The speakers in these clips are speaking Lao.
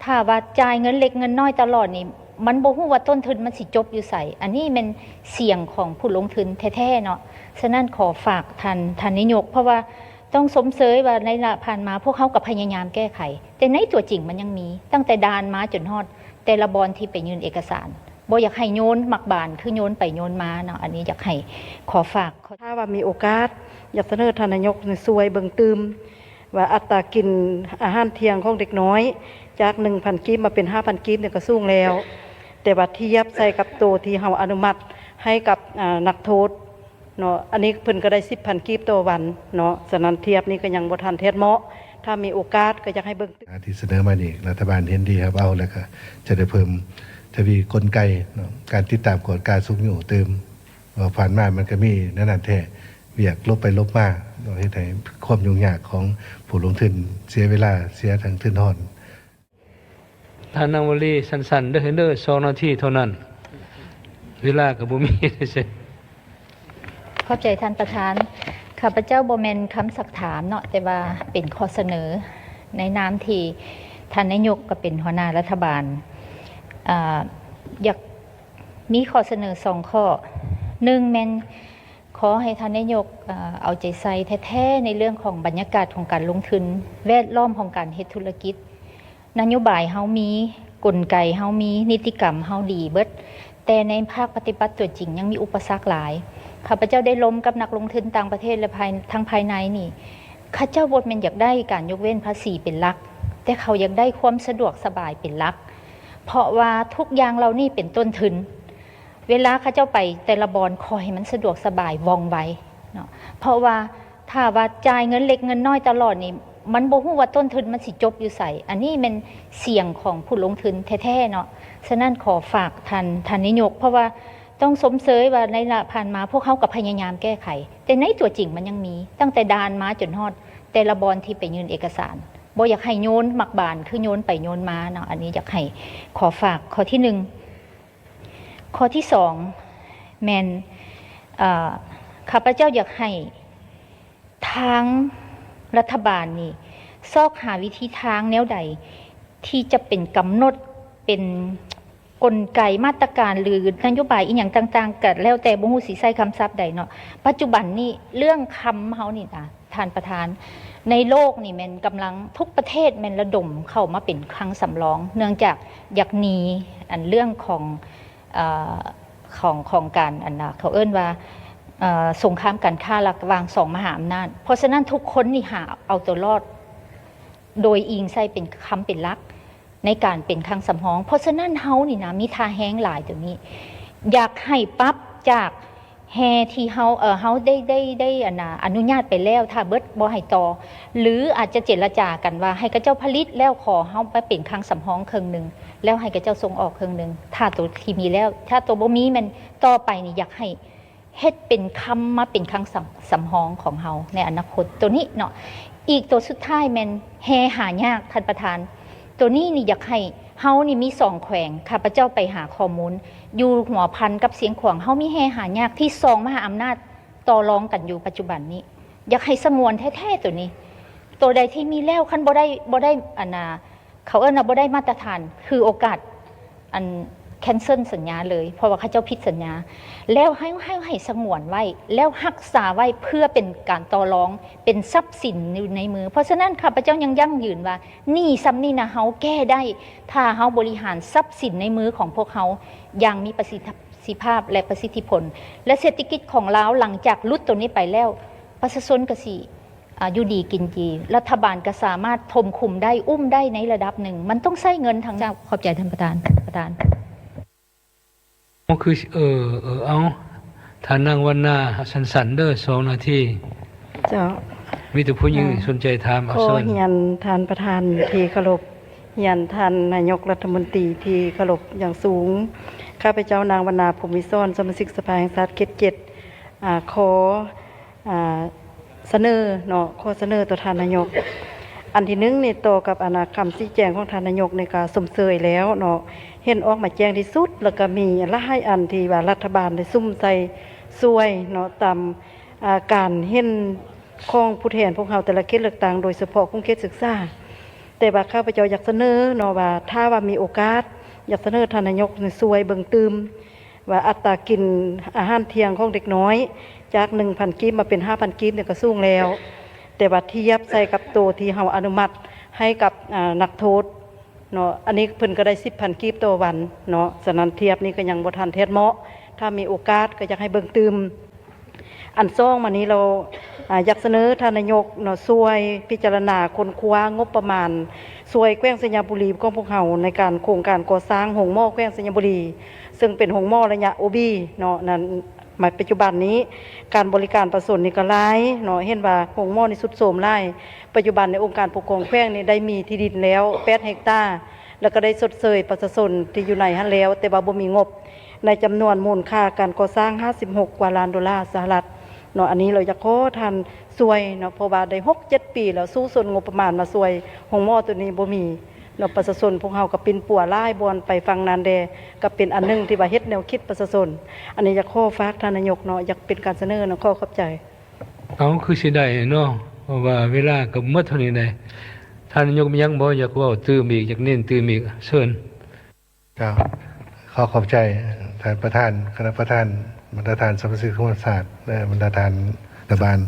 ຖ້າວ່າຈ່າຍເງິນເລັກເງິນນ້ອຍຕະຫຼອດນີ້ ມັນບໍ່ຮູ້ວ່າຕົ້ນທຶນມັນຊິຈົບຢູ່ໃສ. ອັນນີ້ແມ່ນສຽງຂອງຜູ້ລົງທຶນແທ້ໆເນາະ. ສະນັ້ນຂໍຝາກທ່ານ ທ່ານນາຍົກ ເພາະວ່າຕ້ອງຊົມເຊີຍວ່າໃນລະຜ່ານມາພວກເຮົາກໍພະຍາຍາມແກ້ໄຂ, ແຕ່ໃນຕົວຈິງມັນຍັງມີ ຕັ້ງແຕ່ດ່ານມາຈົນຮອດແຕ່ລະບ່ອນທີ່ໄປຍື່ນເອກະສານ. ບໍ່ຢາກໃຫ້ໂຍນໝາກບານຄືໂຍນໄປໂຍນມາເນາະ. ອັນນີ້ຢາກໃຫ້ຂໍຝາກ. ຖ້າວ່າມີໂອກາດ ຢາກສະເໜີທ່ານນາຍົກຊ່ວຍເບິ່ງຕື່ມ ວ່າອັດຕາກິນອາຫານທ່ຽງຂອງເດັກນ້ອຍຈາກໜຶ່ງພັນກີບມາເປັນຫ້າພັນກີບນີ້ກໍສູງແລ້ວ, ແຕ່ວ່າທຽບໃສ່ກັບໂຕທີ່ເຮົາອະນຸມັດໃຫ້ກັບ ອາ ນັກໂທດເນາະ, ອັນນີ້ເພິ່ນກໍໄດ້ສິບພັນກີບຕໍ່ວັນເນາະ. ສະນັ້ນທຽບນີ້ກໍຍັງບໍ່ທັນທຽບເໝາະ, ຖ້າມີໂອກາດກໍຢາກໃຫ້ເບິ່ງຕື່ມ. ທີ່ສະເໜີມານີ້ ລັດຖະບານເຫັນດີຮັບເອົາ ແລ້ວກໍຈະໄດ້ເພີ່ມທະວີກົນໄກເນາະ ການຕິດຕາມກວດກາຊຸກຍູ້ຕື່ມ. ວ່າຜ່ານມາມັນກໍມີແນວນັ້ນແທ້ ວຽກຫຼົບໄປຫຼົບມາເນາະ ເຮັດໃຫ້ຄວາມຫຍຸ້ງຍາກຂອງຜູ້ລົງທຶນເສຍເວລາ ເສຍທັງທຶນຮອນ. ທ່ານນາງວະລີ ສັ້ນໆເດີ ເດີ ສອງນາທີເທົ່ານັ້ນ ເວລາກໍບໍ່ມີ. ຂອບໃຈທ່ານປະທານ. ຂ້າພະເຈົ້າບໍ່ແມ່ນຄຳຊັກຖາມເນາະ ແຕ່ວ່າເປັນຂໍ້ສະເໜີໃນນາມທີ່ທ່ານນາຍົກກໍເປັນຫົວໜ້າລັດຖະບານ. ອາ ຢາກ ມີຂໍ້ສະເໜີສອງຂໍ້. ໜຶ່ງແມ່ນຂໍໃຫ້ທ່ານນາຍົກ ເອີ ເອົາໃຈໃສ່ແທ້ໆ ໃນເລື່ອງຂອງບັນຍາກາດຂອງການລົງທຶນ, ແວດລ້ອມຂອງການເຮັດທຸລະກິດ. ນະໂຍບາຍເຮົາມີ, ກົນໄກເຮົາມີ, ນິຕິກຳເຮົາດີເບິດ, ແຕ່ໃນພາກປະຕິບັດຕົວຈິງຍັງມີອຸປະສັກຫຼາຍ. ຂ້າພະເຈົ້າໄດ້ລົມກັບນັກລົງທຶນຕ່າງປະເທດ ແລະ ພາຍ ທັງພາຍໃນນີ້ ເຂົາເຈົ້າບໍ່ແມ່ນຢາກໄດ້ການຍົກເວັ້ນພາສີເປັນຫຼັກ, ແຕ່ເຂົາຢາກໄດ້ຄວາມສະດວກສະບາຍເປັນຫຼັກ. ເພາະວ່າທຸກຢ່າງເຫຼົ່ານີ້ເປັນຕົ້ນທຶນ. ເວລາເຂົາເຈົ້າໄປແຕ່ລະບ່ອນ ຂໍໃຫ້ມັນສະດວກສະບາຍ ວ່ອງໄວເນາະ, ເພາະວ່າຖ້າວ່າຈ່າຍເງິນເລັກເງິນນ້ອຍຕະຫຼອດນີ້ ມັນບໍ່ຮູ້ວ່າຕົ້ນທຶນມັນຊິຈົບຢູ່ໃສ. ອັນນີ້ແມ່ນສຽງຂອງຜູ້ລົງທຶນແທ້ໆເນາະ. ສະນັ້ນຂໍຝາກທ່ານ ທ່ານນາຍົກ ເພາະວ່າຕ້ອງຊົມເຊີຍວ່າໃນລະຜ່ານມາພວກເຮົາກໍພະຍາຍາມແກ້ໄຂ, ແຕ່ໃນຕົວຈິງມັນຍັງມີ ຕັ້ງແຕ່ດ່ານມາຈົນຮອດແຕ່ລະບ່ອນທີ່ໄປຍື່ນເອກະສານ. ບໍ່ຢາກໃຫ້ໂຍນໝາກບານຄືໂຍນໄປໂຍນມາເນາະ. ອັນນີ້ຢາກໃຫ້ຂໍຝາກຂໍ້ທີໜຶ່ງ. ຂໍ້ທີສອງແມ່ນ ເອີ ຂ້າພະເຈົ້າຢາກໃຫ້ທາງລັດຖະບານນີ້ ຊອກຫາວິທີທາງແນວໃດ ທີ່ຈະເປັນກຳນົດ ເປັນກົນໄກ ມາດຕະການ ຫຼື ນະໂຍບາຍອີ່ຫຍັງຕ່າງໆ ກໍແລ້ວແຕ່ ບໍ່ຮູ້ຊິໃຊ້ຄຳສັບໃດເນາະ. ປັດຈຸບັນນີ້ເລື່ອງຄຳເຮົານີ້ນະ ທ່ານປະທານ, ໃນໂລກນີ້ແມ່ນກຳລັງ ທຸກປະເທດແມ່ນລະດົມເຂົ້າມາເປັນຄັງສຳລອງ ເນື່ອງຈາກຢາກໜີອັນເລື່ອງຂອງ ເອີ ຂອງ ຂອງການ ອັນນະ ເຂົາເອີ້ນວ່າ ເອີ ສົງຄາມການຄ້າລະຫວ່າງສອງມະຫາອຳນາດ. ເພາະສະນັ້ນທຸກຄົນນີ້ຫາເອົາຕົວລອດ ໂດຍອີງໃສ່ເປັນຄຳເປັນຫຼັກ ໃນການເປັນຄັງສຳຮອງ. ເພາະສະນັ້ນເຮົານີ້ນະ ມີທ່າແຮງຫຼາຍຕົວນີ້ ຢາກໃຫ້ປັບຈາກແຮ່ທີ່ເຮົາ ເອີ ເຮົາໄດ້ ໄດ້ ໄດ້ ອັນນະ ອະນຸຍາດໄປແລ້ວ ຖ້າເບິດບໍ່ໃຫ້ຕໍ່ ຫຼື ອາດຈະເຈລະຈາກັນວ່າໃຫ້ເຂົາເຈົ້າຜະລິດແລ້ວ ຂໍເຮົາມາເປັນຄັງສຳຮອງເຄິ່ງໜຶ່ງ ແລ້ວໃຫ້ເຂົາເຈົ້າສົ່ງອອກເຄິ່ງໜຶ່ງ ຖ້າຕົວທີ່ມີແລ້ວ. ຖ້າຕົວບໍ່ມີແມ່ນຕໍ່ໄປນີ້ ຢາກໃຫ້ ເຮັດເປັນຄຳມາເປັນຄັງສຳ ສຳຮອງຂອງເຮົາໃນອະນາຄົດ ໂຕນີ້ເນາະ. ອີກໂຕສຸດທ້າຍແມ່ນແຮ່ຫາຍາກ ທ່ານປະທານ, ໂຕນີ້ນີ້ຢາກໃຫ້ເຮົານີ້ມີສອງແຂວງ, ຂ້າພະເຈົ້າໄປຫາຂໍ້ມູນ ຢູ່ຫົວພັນກັບຊຽງຂວາງ ເຮົາມີແຮ່ຫາຍາກທີ່ສອງມະຫາອຳນາດຕໍ່ລອງກັນຢູ່ປັດຈຸບັນນີ້. ຢາກໃຫ້ສະຫງວນແທ້ໆໂຕນີ້, ໂຕໃດທີ່ມີແລ້ວ ຄັນບໍ່ໄດ້ ບໍ່ໄດ້ ອັນນ່າ ເຂົາເອີ້ນວ່າບໍ່ໄດ້ມາດຕະຖານ ຖືໂອກາດ ອັນ cancel ສັນຍາເລີຍ ເພາະວ່າເຂົາເຈົ້າຜິດສັນຍາ ແລ້ວໃຫ້ ໃຫ້ ໃຫ້ສະຫງວນໄວ້ ແລ້ວຮັກສາໄວ້ ເພື່ອເປັນການຕໍ່ລອງ ເປັນຊັບສິນຢູ່ໃນມື. ເພາະສະນັ້ນ ຂ້າພະເຈົ້າຍັງຢັ້ງຢືນວ່າ ໜີ້ສ່ຳນີ້ນະ ເຮົາແກ້ໄດ້ ຖ້າເຮົາບໍລິຫານຊັບສິນໃນມືຂອງພວກເຮົາຢ່າງມີປະສິດທິພາບ ແລະ ປະສິດທິຜົນ ແລະ ເສດຖະກິດຂອງລາວ ຫຼັງຈາກຫຼຸດໂຕນີ້ໄປແລ້ວ ປະຊາຊົນກໍຊິ ອາ ຢູ່ດີກິນດີ ລັດຖະບານກໍສາມາດຖົມຂຸມໄດ້ ອຸ້ມໄດ້ໃນລະດັບໜຶ່ງ. ມັນຕ້ອງໃຊ້ເງິນທັງ ເຈົ້າ ຂອບໃຈທ່ານປະທານ ປະທານ. ໂອ ຄື ເອີ ເອີ ເອົາ ທ່ານນາງວັນນາ ສັ້ນໆເດີ ສອງນາທີ. ເຈົ້າ ມີແຕ່ຜູ້ຍິງ ເອີ ສົນໃຈຖາມ ຂໍຮຽນທ່ານປະທານທີ່ເຄົາລົບ, ຮຽນທ່ານນາຍົກລັດຖະມົນຕີທີ່ເຄົາລົບຢ່າງສູງ. ຂ້າພະເຈົ້າ ນາງວັນນາ ພົມວິສອນ ສະມາຊິກສະພາແຫ່ງຊາດເຂດເຈັດ ອາ ຂໍ ອາ ສະເໜີເນາະ ຂໍສະເໜີຕໍ່ທ່ານນາຍົກ. ອັນທີໜຶ່ງນີ້ ຕໍ່ກັບ ອັນ ຄຳຊີ້ແຈງຂອງທ່ານນາຍົກນີ້ ກະຊົມເຊີຍແລ້ວເນາະ, ເຫັນອອກມາແຈ້ງທີ່ສຸດ ແລ້ວກະມີຫຼາຍອັນທີ່ວ່າລັດຖະບານໄດ້ສຸມໃສ່ຊ່ວຍເນາະ ຕາມ ອາ ການເຫັນຂອງຜູ້ແທນພວກເຮົາແຕ່ລະເຂດເລືອກຕັ້ງ ໂດຍສະເພາະຂົງເຂດສຶກສາ. ແຕ່ວ່າຂ້າພະເຈົ້າຢາກສະເໜີເນາະວ່າ ຖ້າວ່າມີໂອກາດ ຢາກສະເໜີທ່ານນາຍົກໃຫ້ຊ່ວຍເບິ່ງຕື່ມວ່າ ອັດຕາກິນອາຫານທ່ຽງຂອງເດັກນ້ອຍ ຈາກໜຶ່ງພັນກີບມາເປັນຫ້າພັນກີບນີ້ກໍສູງແລ້ວ, ແຕ່ວ່າທຽບໃສ່ກັບໂຕທີ່ເຮົາອະນຸມັດໃຫ້ກັບ ອາ ນັກໂທດເນາະ ອັນນີ້ເພິ່ນກໍໄດ້ສິບພັນກີບຕໍ່ວັນເນາະ, ສະນັ້ນທຽບນີ້ກໍຍັງບໍ່ທັນແທດເໝາະ. ຖ້າມີໂອກາດກໍຢາກໃຫ້ເບິ່ງຕື່ມ. ອັນສອງມານີ້ ລາວ ອາ ຢາກສະເໜີທ່ານນາຍົກເນາະ ຊ່ວຍພິຈາລະນາຄົ້ນຄວ້າງົບປະມານ ຊ່ວຍແຂວງໄຊຍະບູລີຂອງພວກເຮົາ ໃນການໂຄງການກໍ່ສ້າງໂຮງໝໍແຂວງໄຊຍະບູລີ ເຊິ່ງເປັນໂຮງໝໍໄລຍະໂອບີເນາະ ນັ້ນ ມາປັດຈຸບັນນີ້ ການບໍລິການປະຊາຊົນນີ້ກໍຫຼາຍເນາະ ເຫັນວ່າໂຮງໝໍນີ້ຊຸດໂຊມຫຼາຍ. ປັດຈຸບັນໃນອົງການປົກຄອງແຂວງນີ້ໄດ້ມີທີ່ດິນແລ້ວແປດເຮັກຕາ ແລ້ວກໍໄດ້ຊົດເຊີຍປະຊາຊົນທີ່ຢູ່ໃນຫັ້ນແລ້ວ ແຕ່ວ່າບໍ່ມີງົບ ໃນຈຳນວນມູນຄ່າການກໍ່ສ້າງຫ້າສິບຫົກກວ່າລ້ານໂດລາສະຫະລັດເນາະ. ອັນນີ້ລາວຢາກຂໍທ່ານຊ່ວຍເນາະ ເພາະວ່າໄດ້ຫົກເຈັດປີແລ້ວ ສູ້ຊົນງົບປະມານມາຊ່ວຍໂຮງໝໍໂຕນີ້ບໍ່ມີເນາະ. ປະຊາຊົນພວກເຮົາກໍປິ່ນປົວຫຼາຍບ່ອນ ໄປຝັ່ງນັ້ນແດ່ ກໍເປັນອັນໜຶ່ງທີ່ວ່າເຮັດແນວຄິດປະຊາຊົນ. ອັນນີ້ຢາກຂໍຝາກທ່ານນາຍົກເນາະ ຢາກເປັນການສະເໜີເນາະ. ຂໍຂອບໃຈ. ເອົາ ຄືຊິໄດ້ເນາະ ເພາະວ່າເວລາກໍໝົດເທົ່ານີ້ແຫຼະ. ທ່ານນາຍົກມີຫຍັງບໍ່ ຢາກເວົ້າຕື່ມອີກ ຢາກເນັ້ນຕື່ມອີກ ເຊີນ. ເຈົ້າ ຂໍຂອບໃຈທ່ານປະທານ ຄະນະປະທານ ບັນດາທ່ານສະມາຊິກສະພາແຫ່ງຊາດ ແລະ ບັນດາທ່ານລັດຖະບານ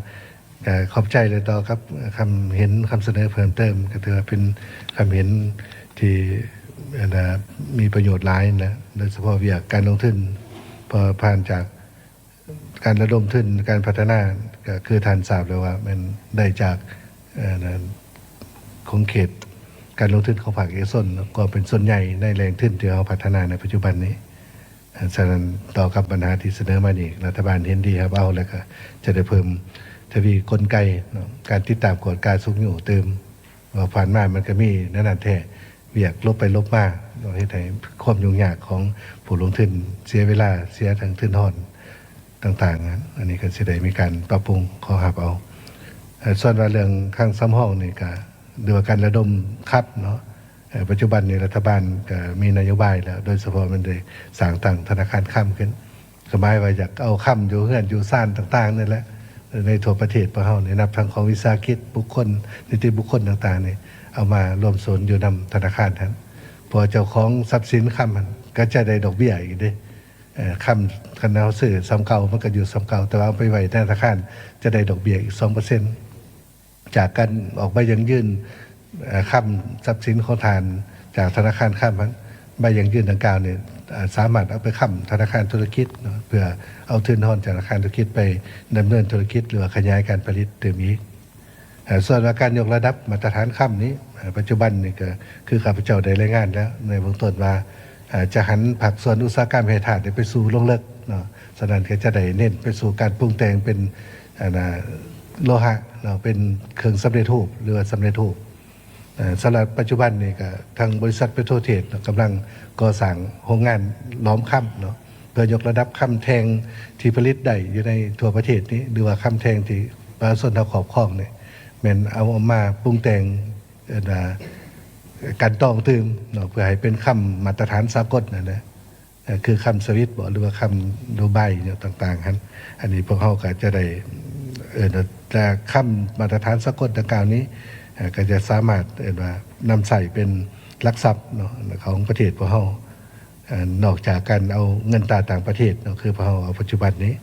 ກໍຂອບໃຈ ແລະ ຕໍ່ກັບຄຳເຫັນ ຄຳສະເໜີເພີ່ມເຕີມ ກໍຖືວ່າເປັນຄຳເຫັນທີ່ ອັນນາ ມີປະໂຫຍດຫຼາຍນະ ໂດຍສະເພາະວຽກການລົງທຶນ ເພາະຜ່ານຈາກ ການລະດົມທຶນ ການພັດທະນາ ກໍຄືທ່ານຊາບແລ້ວວ່າແມ່ນໄດ້ຈາກ ເອີ ຂົງເຂດການລົງທຶນຂອງພາກເອກະຊົນ ກໍເປັນສ່ວນໃຫຍ່ໃນແຫຼ່ງທຶນທີ່ເຮົາພັດທະນາໃນປັດຈຸບັນນີ້. ສະນັ້ນ ຕໍ່ກັບບັນຫາທີ່ສະເໜີມານີ້ ລັດຖະບານເຫັນດີຮັບເອົາ ແລ້ວກໍຈະໄດ້ເພີ່ມທະວີກົນໄກເນາະ ການຕິດຕາມກວດກາຊຸກຍູ້ຕື່ມ ວ່າຜ່ານມາມັນກໍມີແນວນັ້ນແທ້ ວຽກຫຼົບໄປຫຼົບມາເນາະ ເຮັດໃຫ້ຄວາມຫຍຸ້ງຍາກຂອງຜູ້ລົງທຶນເສຍເວລາ ເສຍທັງທຶນຮອນຕ່າງໆ ອັນນີ້ກໍຊິໄດ້ມີການປັບປຸງ ຂໍຮັບເອົາ. ເອີ ສ່ວນວ່າເລື່ອງຄັງສຳຮອງນີ້ກໍ ຫຼືວ່າການລະດົມຄັບເນາະ ເອີ ປັດຈຸບັນນີ້ລັດຖະບານກໍມີນະໂຍບາຍແລ້ວ ໂດຍສະເພາະມັນໄດ້ສ້າງຕັ້ງທະນາຄານຄຳຂຶ້ນ ກໍໝາຍວ່າຢາກເອົາຄຳຢູ່ເຮືອນຢູ່ຊານຕ່າງໆນີ້ແຫຼະ ໃນທົ່ວປະເທດພວກເຮົານີ້ ນັບທັງຂອງວິສາຫະກິດ ບຸກຄົນ ນິຕິບຸກຄົນຕ່າງໆນີ້ ເອົາມາລວມສູນຢູ່ນຳທະນາຄານຫັ້ນ ເພາະວ່າເຈົ້າຂອງຊັບສິນຄຳຫັ້ນກໍຈະໄດ້ດອກເບ້ຍອີກເດ້. ເອີ ຄຳ ຄັນເຮົາຊື້ສ່ຳເກົ່າ ມັນກໍຢູ່ສ່ຳເກົ່າ ແຕ່ວ່າເອົາໄປໄວ້ໃນທະນາຄານ ຈະໄດ້ດອກເບ້ຍອີກສອງເປີເຊັນ ຈາກການອອກໃບຢັ້ງຢືນ ເອີ ຄຳຊັບສິນຂອງທ່ານຈາກທະນາຄານຄຳຫັ້ນ ໃບຢັ້ງຢືນດັ່ງກ່າວນີ້ ເອີ ສາມາດເອົາໄປຄ້ຳທະນາຄານທຸລະກິດເນາະ ເພື່ອເອົາທຶນຮອນຈາກທະນາຄານທຸລະກິດໄປດຳເນີນທຸລະກິດ ຫຼືວ່າຂະຫຍາຍການຜະລິດຕື່ມອີກ. ເອີ ສ່ວນວ່າການຍົກລະດັບມາດຕະຖານຄຳນີ້ ເອີ ປັດຈຸບັນນີ້ກໍຄືຂ້າພະເຈົ້າໄດ້ລາຍງານແລ້ວໃນເບື້ອງຕົ້ນວ່າ ເອີ ຈະຫັນພາກສ່ວນອຸດສາຫະກຳແຮ່ທາດໄປສູ່ລົງເລິກເນາະ ສະນັ້ນກໍຈະໄດ້ເນັ້ນໄປສູ່ການປຸງແຕ່ງເປັນ ອັນນາ ໂລຫະເນາະ ເປັນເຄື່ອງສຳເລັດຮູບ ຫຼືວ່າສຳເລັດຮູບ. ເອີ ສຳລັບປັດຈຸບັນນີ້ກໍທາງບໍລິສັດເປໂຕຣເທດເນາະ ກຳລັງກໍ່ສ້າງໂຮງງານຫຼອມຄຳເນາະ ເພື່ອຍົກລະດັບຄຳແທ່ງທີ່ຜະລິດໄດ້ຢູ່ໃນທົ່ວປະເທດນີ້ ຫຼືວ່າຄຳແທ່ງທີ່ປະຊາຊົນເຮົາຄອບຄອງນີ້ ແມ່ນເອົາ ເອົາມາປຸງແຕ່ງ ເອີ້ນວ່າ ກັ່ນຕອງຕື່ມເນາະ ເພື່ອໃຫ້ເປັນຄຳມາດຕະຖານສາກົນຫັ້ນນະ ເອີ ຄືຄຳສະວິດບໍ ຫຼືວ່າຄຳດູໄບຫຍັງຕ່າງໆຫັ້ນ. ອັນນີ້ພວກເຮົາກໍຈະໄດ້ ເອີ້ນວ່າ ແຕ່ຄຳມາດຕະຖານສາກົນດັ່ງກ່າວນີ້ ເອີ ກໍຈະສາມາດ ເອີ້ນວ່າ ນຳໃຊ້ເປັນຫຼັກຊັບເນາະ ຂອງປະເທດພວກເຮົາ ເອີ ນອກຈາກການເອົາເງິນຕາຕ່າງປະເທດເນາະ ຄືພວກເຮົາເອົາປັດຈຸບັນນີ້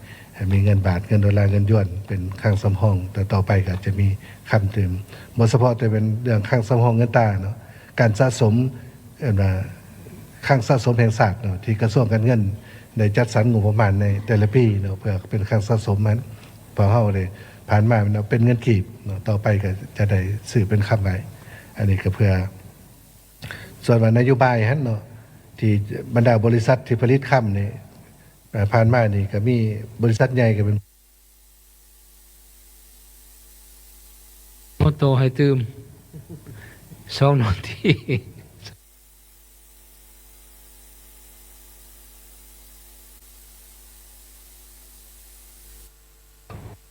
ມີເງິນບາດ ເງິນໂດລາ ເງິນຢວນ ເປັນຄັງສຳຮອງ ແຕ່ຕໍ່ໄປກໍອາດຈະມີຄຳຕື່ມ ບໍ່ສະເພາະແຕ່ເປັນເລື່ອງຄັງສຳຮອງເງິນຕາເນາະ ການສະສົມ ເອີ້ນວ່າ ຄັງສະສົມແຫ່ງຊາດເນາະ ທີ່ກະຊວງການເງິນໄດ້ຈັດສັນງົບປະມານໃນແຕ່ລະປີເນາະ ເພື່ອເປັນຄັງສະສົມຫັ້ນ ພວກເຮົາໄດ້ຜ່ານມາເນາະ ເປັນເງິນກີບເນາະ ຕໍ່ໄປກໍຈະໄດ້ຊື້ເປັນຄຳໄວ້. ອັນນີ້ກໍເພື່ອ ສ່ວນວ່ານະໂຍບາຍຫັ້ນເນາະ ທີ່ບັນດາບໍລິສັດທີ່ຜະລິດຄຳນີ້ ເອີ ຜ່ານມານີ້ກໍມີບໍລິສັດໃຫຍ່ກໍເປັນ ຂໍຕໍ່ໃຫ້ຕື່ມສອງນາທີ.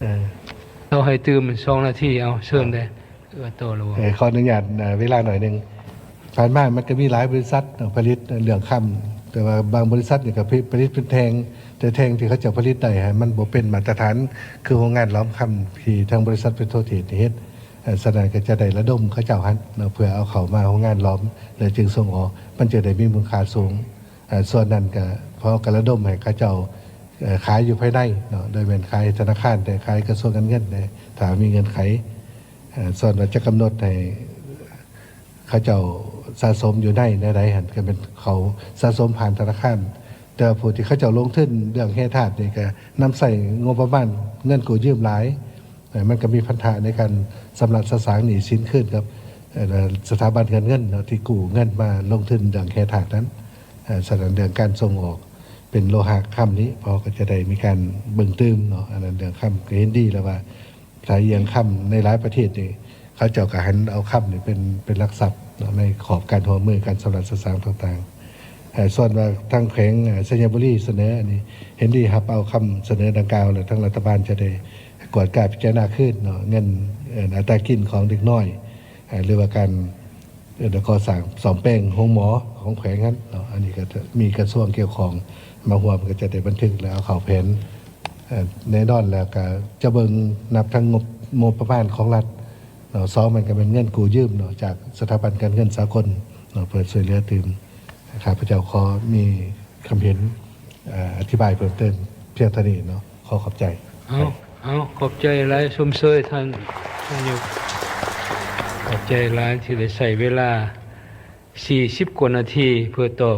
ເອີ ເອົາໃຫ້ຕື່ມສອງນາທີ ເອົາ ເຊີນແດ່. ເອີ ຂໍອະນຸຍາດ ເອີ ເວລາໜ້ອຍໜຶ່ງ. ຜ່ານມາມັນກໍມີຫຼາຍບໍລິສັດເນາະ ຜະລິດເລື່ອງຄຳ ແຕ່ວ່າບາງບໍລິສັດນີ້ກໍຜະລິດເປັນແທ່ງ ແຕ່ແທ່ງທີ່ເຂົາເຈົ້າຜະລິດໄດ້ຫັ້ນ ມັນບໍ່ເປັນມາດຕະຖານ ຄືໂຮງງານຫຼອມຄຳທີ່ທາງບໍລິສັດເປໂຕຣເທດນີ້ເຮັດ. ເອີ ສະນັ້ນກໍຈະໄດ້ລະດົມເຂົາເຈົ້າຫັ້ນເນາະ ເພື່ອເອົາເຂົ້າມາໂຮງງານຫຼອມ ແລ້ວຈຶ່ງສົ່ງອອກ ມັນຈະໄດ້ມີມູນຄ່າສູງ. ເອີ ສ່ວນນັ້ນກໍ ເຮົາກໍລະດົມໃຫ້ເຂົາເຈົ້າ ເອີ ຂາຍຢູ່ພາຍໃນເນາະ ໂດຍແມ່ນຂາຍໃຫ້ທະນາຄານແດ່ ຂາຍກະຊວງການເງິນແດ່ ຖ້າມີເງື່ອນໄຂ. ເອີ ສ່ວນວ່າຈະກຳນົດໃຫ້ເຂົາເຈົ້າສະສົມຢູ່ໃນແນວໃດຫັ້ນ ກໍແມ່ນເຂົາສະສົມຜ່ານທະນາຄານ. ແຕ່ວ່າຜູ້ທີ່ເຂົາເຈົ້າລົງທຶນເລື່ອງແຮ່ທາດນີ້ ກໍນຳໃຊ້ງົບປະມານເງິນກູ້ຢືມຫຼາຍ. ເອີ ມັນກໍມີພັນທະໃນການຊຳລະສະສາງໜີ້ສິນຄືນກັບ ເອີ ສະຖາບັນການເງິນເນາະ ທີ່ກູ້ເງິນມາລົງທຶນເລື່ອງແຮ່ທາດນັ້ນ. ເອີ ສະນັ້ນເລື່ອງການສົ່ງອອກເປັນໂລຫະຄຳນີ້ ເຮົາກໍຈະໄດ້ມີການເບິ່ງຕື່ມເນາະ. ອັນນັ້ນເລື່ອງຄຳກໍເຫັນດີແລ້ວວ່າ ສາຍເຫຍື່ອງຄຳໃນຫຼາຍປະເທດນີ້ ເຂົາເຈົ້າກໍຫັນເອົາຄຳນີ້ເປັນ ເປັນຫຼັກຊັບເນາະ ໃນຂອບການຮ່ວມມືການຊຳລະສະສາງຕ່າງໆ. ເອີ ສ່ວນວ່າທາງແຂວງ ເອີ ໄຊຍະບູລີສະເໜີອັນນີ້ ເຫັນດີຮັບເອົາຄຳສະເໜີດັ່ງກ່າວ ແລ້ວທາງລັດຖະບານຈະໄດ້ກວດກາພິຈາລະນາຄືນເນາະ ເງິນ ເອີ ອັດຕາກິນຂອງເດັກນ້ອຍ ເອີ ຫຼືວ່າການ ເອີ ກໍ່ສ້າງສ້ອມແປງໂຮງໝໍຂອງແຂວງຫັ້ນເນາະ. ອັນນີ້ກໍຈະມີກະຊວງກ່ຽວຂ້ອງມາຮ່ວມ ກໍຈະໄດ້ບັນທຶກ ແລະ ເອົາເຂົ້າແຜນ. ເອີ ແນ່ນອນແລ້ວກໍຈະເບິ່ງນັບທັງງົບ ງົບປະມານຂອງລັດເນາະ ສອງ ມັນກໍແມ່ນເງິນກູ້ຢືມເນາະ ຈາກສະຖາບັນການເງິນສາກົນເນາະ ເພື່ອຊ່ວຍເຫຼືອຕື່ມ. ຂ້າພະເຈົ້າຂໍມີຄຳເຫັນ ເອີ ອະທິບາຍເພີ່ມເຕີມພຽງເທົ່ານີ້ເນາະ. ຂໍຂອບໃຈ. ເອົາ ເອົາ ຂອບໃຈຫຼາຍ ຊົມເຊີຍທ່ານນາຍົກ ຂອບໃຈຫຼາຍທີ່ໄດ້ໃຊ້ເວລາສີ່ສິບກວ່ານາທີເພື່ອຕອບ